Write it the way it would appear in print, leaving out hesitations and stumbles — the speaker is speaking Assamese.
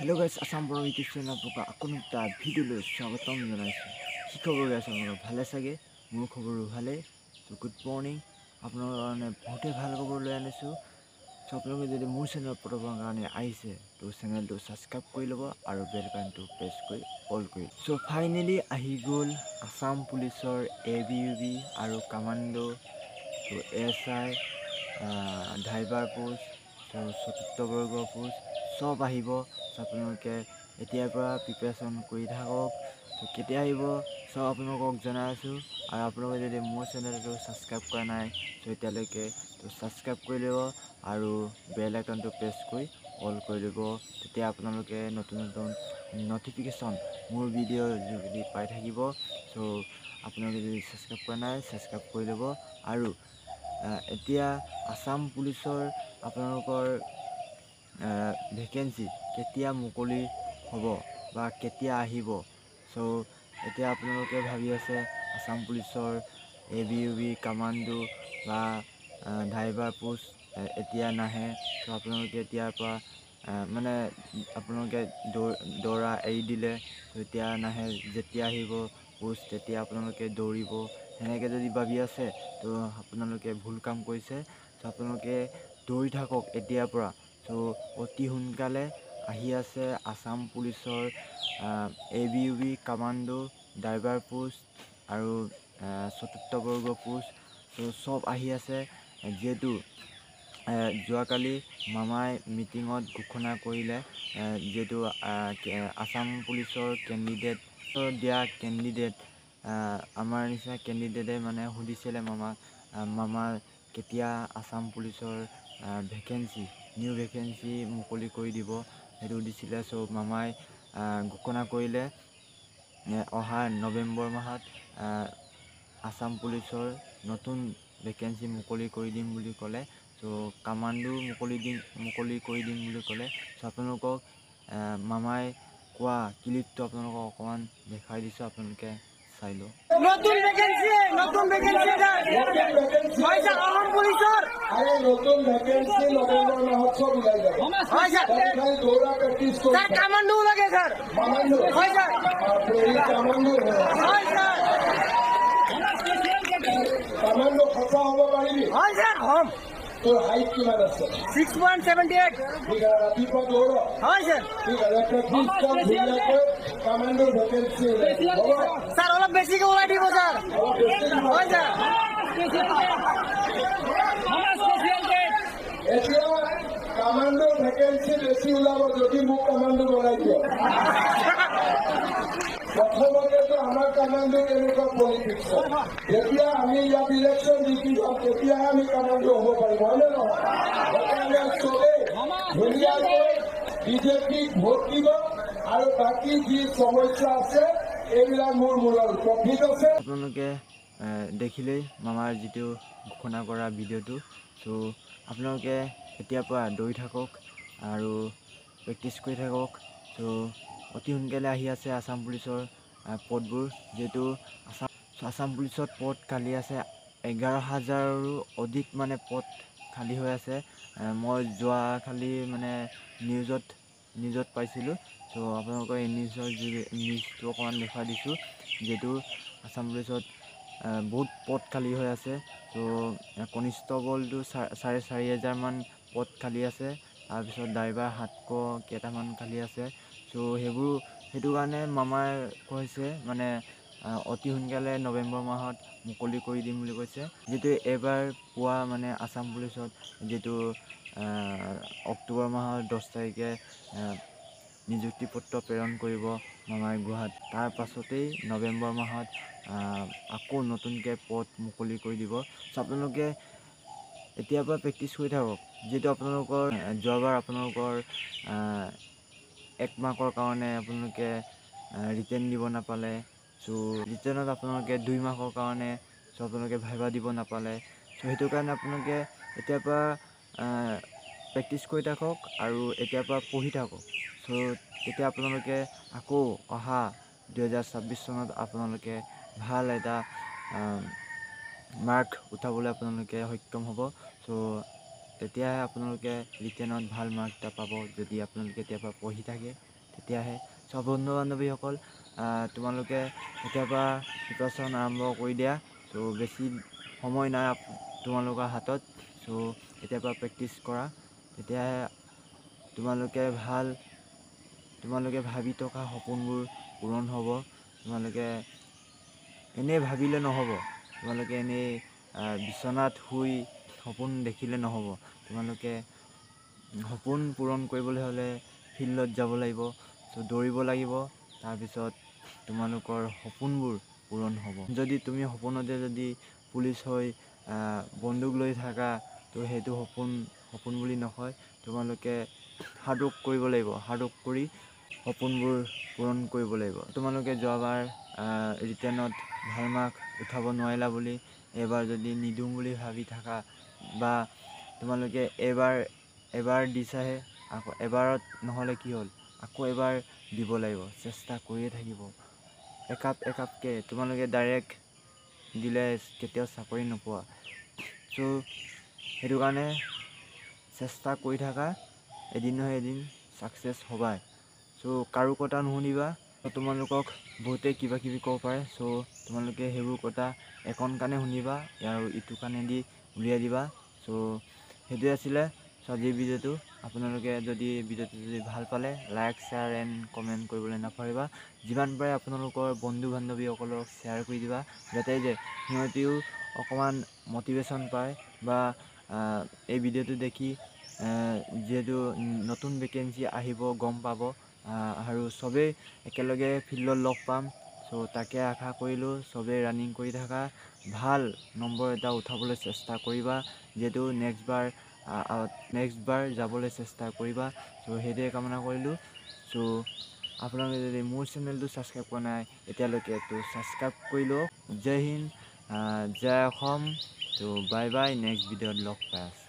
হেল্ল' গাইছ, আছাম বড়ো ইউটিউব চেনেল আপোনালোকক আকৌ এটা ভিডিঅ'লৈ স্বাগতম জনাইছোঁ। কি খবৰ গাইছ আপোনালোকৰ? ভালে চাগে, মোৰ খবৰো ভালেই। চ' গুড মৰ্ণিং। আপোনালোকৰ কাৰণে বহুতেই ভাল খবৰ লৈ আনিছোঁ। চ' আপোনালোকে যদি মোৰ চেনেলত প্ৰথমৰ কাৰণে আহিছে, তো চেনেলটো ছাবস্ক্ৰাইব কৰি ল'ব আৰু বেল আইকনটো প্ৰেছ কৰি অল কৰি। চ' ফাইনেলি আহি গ'ল আছাম পুলিচৰ এ বি, ইউ বি আৰু commando, so' S I, driver post, চ' চতুৰ্থ বৰ্গৰ পোষ্ট চব আহিব। চ' আপোনালোকে এতিয়াৰ পৰা প্ৰিপেৰেশ্যন কৰি থাকক। চ' কেতিয়া আহিব চব আপোনালোকক জনাই আছোঁ। আৰু আপোনালোকে যদি মোৰ চেনেলটো ছাবস্ক্ৰাইব কৰা নাই, চ' এতিয়ালৈকে তো ছাবস্ক্ৰাইব কৰি ল'ব আৰু বেল আইকনটো প্ৰেছ কৰি অল কৰি দিব। তেতিয়া আপোনালোকে নতুন নতুন নটিফিকেশ্যন মোৰ ভিডিঅ'ৰ যোগেদি পাই থাকিব। চ' আপোনালোকে যদি ছাবস্ক্ৰাইব কৰা নাই, ছাবস্ক্ৰাইব কৰি ল'ব। আৰু এতিয়া আছাম পুলিচৰ আপোনালোকৰ ভেকেঞ্চি কেতিয়া মুকলি হ'ব বা কেতিয়া আহিব? চ' এতিয়া আপোনালোকে ভাবি আছে আছাম পুলিচৰ A B, U B, commando বা ড্ৰাইভাৰ পোষ্ট এতিয়া নাহে। চ' আপোনালোকে এতিয়াৰ পৰা মানে আপোনালোকে দৌৰা এৰি দিলে, এতিয়া নাহে, যেতিয়া আহিব পোষ্ট তেতিয়া আপোনালোকে দৌৰিব, সেনেকৈ যদি ভাবি আছে, তো আপোনালোকে ভুল কাম কৰিছে। চ' আপোনালোকে দৌৰি থাকক এতিয়াৰ পৰা। চ' অতি সোনকালে আহি আছে আছাম পুলিচৰ A B, U B, commando, driver post আৰু চতুৰ্থ বৰ্গ পোষ্ট। চ' চব আহি আছে। যিহেতু যোৱাকালি মামাই মিটিঙত ঘোষণা কৰিলে, যিহেতু আছাম পুলিচৰ কেণ্ডিডেট দিয়া কেণ্ডিডেট, আমাৰ নিচিনা কেণ্ডিডেটে মানে সুধিছিলে মামাক, মামা কেতিয়া আছাম পুলিচৰ ভেকেঞ্চি, নিউ ভেকেঞ্চি মুকলি কৰি দিব, সেইটো সুধিছিলে। চ' মামাই ঘোষণা কৰিলে, অহা নৱেম্বৰ মাহত আছাম পুলিচৰ নতুন ভেকেঞ্চি মুকলি কৰি দিম বুলি ক'লে। চ' কামাণ্ডো মুকলি কৰি দিম বুলি ক'লে। চ' আপোনালোকক মামাই কোৱা ক্লিপটো আপোনালোকক অকণমান দেখাই দিছোঁ, আপোনালোকে চাই লওক। নতুন ভেকেন্সি, নতুন ভেকেন্সি হয় স্যাৰ, অসম পুলিচৰ। আৰে, নতুন ভেকেন্সি নৱেম্বৰ মাহত চব ওলাই যাব। হয় স্যাৰ। খালি দৌৰা প্ৰেক্টিচ কৰি। স্যাৰ, কামাণ্ডো লাগে স্যাৰ। কামাণ্ডো? হয় স্যাৰ। কামাণ্ডো? হয় স্যাৰ। কামাণ্ডো সঁচা হ'ব পাৰিবি? হয় স্যাৰ, হ'ম। তোৰ হাইট কিমান আছে? 6.78। ঠিক আছে, ৰাতিপুৱা দৌৰ। হয় স্যাৰ। ঠিক আছে, প্ৰেক্টিচ কৰ ধুনীয়াকৈ। কামাণ্ডোৰ ভেকেঞ্চি ওলাই হ'ব। স্যাৰ, অলপ বেছিকে ওলাই দিব স্যাৰ। অলপ বেছি দিব। হয় স্যাৰ। এতিয়া কামাণ্ডোৰ ভেকেঞ্চি বেছি ওলাব যদি মোক কামাণ্ডো বনাই দিয়ে। প্ৰথমতেতো আমাৰ কামাণ্ডো কেনেকুৱা পলিটিক্স? যেতিয়া আমি ইয়াত ইলেকশ্যন জিকি যাম, তেতিয়াহে আমি কামাণ্ডো হ'ব পাৰিম, হয়নে নহয়? সেইকাৰণে চবেই ধুনীয়াকৈ বিজেপিক ভোট দিব আৰু বাকী যি সমস্যা আছে, এইবিলাক মোৰ মূৰৰ প্ৰফিট আছে। আপোনালোকে দেখিলেই মামাৰ যিটো ঘোষণা কৰা ভিডিঅ'টো। চ' আপোনালোকে এতিয়াৰ পৰা দৌৰি থাকক আৰু প্ৰেক্টিচ কৰি থাকক। চ' অতি সোনকালে আহি আছে আছাম পুলিচৰ পদবোৰ। যিহেতু আছাম পুলিচত পদ খালী আছে 11 হাজাৰৰো অধিক, মানে পদ খালী হৈ আছে। মই যোৱাকালি মানে নিউজত পাইছিলোঁ। চ' আপোনালোকৰ এই নিউজৰ যোগে নিউজটো অকণমান দেখুৱাই দিছোঁ। যিহেতু আছাম পুলিচত বহুত পদ খালী হৈ আছে। চ' কনিষ্টবলটো 4500মান পদ খালী আছে। তাৰপিছত ড্ৰাইভাৰ 700 কেইটামান খালী আছে। চ' সেইবোৰ সেইটো কাৰণে মামাই কৈছে, মানে অতি সোনকালে নৱেম্বৰ মাহত মুকলি কৰি দিম বুলি কৈছে। যিটো এইবাৰ পোৱা মানে আছাম পুলিচত যিটো অক্টোবৰ মাহৰ 10 তাৰিখে নিযুক্তি পত্ৰ প্ৰেৰণ কৰিব মামাই গুৱাহাটী, তাৰ পাছতেই নৱেম্বৰ মাহত আকৌ নতুনকৈ পদ মুকলি কৰি দিব। চ' আপোনালোকে এতিয়াৰ পৰা প্ৰেক্টিচ কৰি থাকক। যিহেতু আপোনালোকৰ যোৱাবাৰ আপোনালোকৰ এক মাৰ্কৰ কাৰণে আপোনালোকে ৰিটেন দিব নাপালে। চ' ৰিটেনত আপোনালোকে 2 মাৰ্কৰ কাৰণে, চ' আপোনালোকে ভাইভা দিব নাপালে। চ' সেইটো কাৰণে আপোনালোকে এতিয়াৰ পৰা প্ৰেক্টিচ কৰি থাকক আৰু এতিয়াৰ পৰা পঢ়ি থাকক। চ' তেতিয়া আপোনালোকে আকৌ অহা 2026 চনত আপোনালোকে ভাল এটা মাৰ্ক উঠাবলৈ আপোনালোকে সক্ষম হ'ব। চ' তেতিয়াহে আপোনালোকে ৰিটেনত ভাল মাৰ্ক এটা পাব, যদি আপোনালোকে এতিয়াৰ পৰা পঢ়ি থাকে তেতিয়াহে। চ' বন্ধু বান্ধৱীসকল, তোমালোকে এতিয়াৰ পৰা প্ৰিপাৰেশ্যন আৰম্ভ কৰি দিয়া। চ' বেছি সময় নাই তোমালোকৰ হাতত। চ' এতিয়াৰ পৰা প্ৰেক্টিছ কৰা, তেতিয়াহে তোমালোকে ভাল, তোমালোকে ভাবি থকা সপোনবোৰ পূৰণ হ'ব। তোমালোকে এনেই ভাবিলে নহ'ব, তোমালোকে এনেই বিচনাত শুই সপোন দেখিলে নহ'ব। তোমালোকে সপোন পূৰণ কৰিবলৈ হ'লে ফিল্ডত যাব লাগিব, চ' দৌৰিব লাগিব, তাৰপিছত তোমালোকৰ সপোনবোৰ পূৰণ হ'ব। যদি তুমি সপোনতে যদি পুলিচ হৈ বন্দুক লৈ থাকা, তো সেইটো সপোন সপোন বুলি নকয়। তোমালোকে হাৰ্ডৱৰ্ক কৰিব লাগিব, হাৰ্ডৱৰ্ক কৰি সপোনবোৰ পূৰণ কৰিব লাগিব। তোমালোকে যোৱাবাৰ ৰিটেনত ভাল মাৰ্ক উঠাব নোৱাৰিলা বুলি এইবাৰ যদি নিদিওঁ বুলি ভাবি থাকা, বা তোমালোকে এইবাৰ এবাৰ দিছাহে, আকৌ এবাৰত নহ'লে কি হ'ল, আকৌ এবাৰ দিব লাগিব, চেষ্টা কৰিয়ে থাকিব। একাপ একাপকৈ তোমালোকে ডাইৰেক্ট দিলে কেতিয়াও চাকৰি নোপোৱা। চ' সেইটো কাৰণে চেষ্টা কৰি থাকা, এদিন নহয় এদিন ছাকচেছ হ'বাই। চ' কাৰো কথা নুশুনিবা। তোমালোকক বহুতে কিবা কিবি ক'ব পাৰে, চ' তোমালোকে সেইবোৰ কথা একণ কাণে শুনিবা আৰু ইটো কাণেদি উলিয়াই দিবা। চ' সেইটোৱে আছিলে আজিৰ ভিডিঅ'টো। আপোনালোকে যদি ভিডিঅ'টো যদি ভাল পালে লাইক, শ্বেয়াৰ এণ্ড কমেণ্ট কৰিবলৈ নাপাহৰিবা। যিমান পাৰে আপোনালোকৰ বন্ধু বান্ধৱীসকলক শ্বেয়াৰ কৰি দিবা, যাতে যে সিহঁতেও অকণমান মটিভেশ্যন পায় বা এই ভিডিঅ'টো দেখি যিহেতু নতুন ভেকেঞ্চি আহিব গম পাব, আৰু চবেই একেলগে ফিল্ডত লগ পাম। চ' তাকে আশা কৰিলোঁ, চবেই ৰানিং কৰি থাকা, ভাল নম্বৰ এটা উঠাবলৈ চেষ্টা কৰিবা, যিহেতু নেক্সট বাৰ যাবলৈ চেষ্টা কৰিবা। চ' সেইটোৱে কামনা কৰিলোঁ। চ' আপোনালোকে যদি মোৰ চেনেলটো ছাবস্ক্ৰাইব কৰা নাই এতিয়ালৈকে, তো ছাবস্ক্ৰাইব কৰি লওক। জয় হিন্দ, জয় অসম। ত' বাই বাই, নেক্সট ভিডিঅ'ত লগ পাই আছোঁ।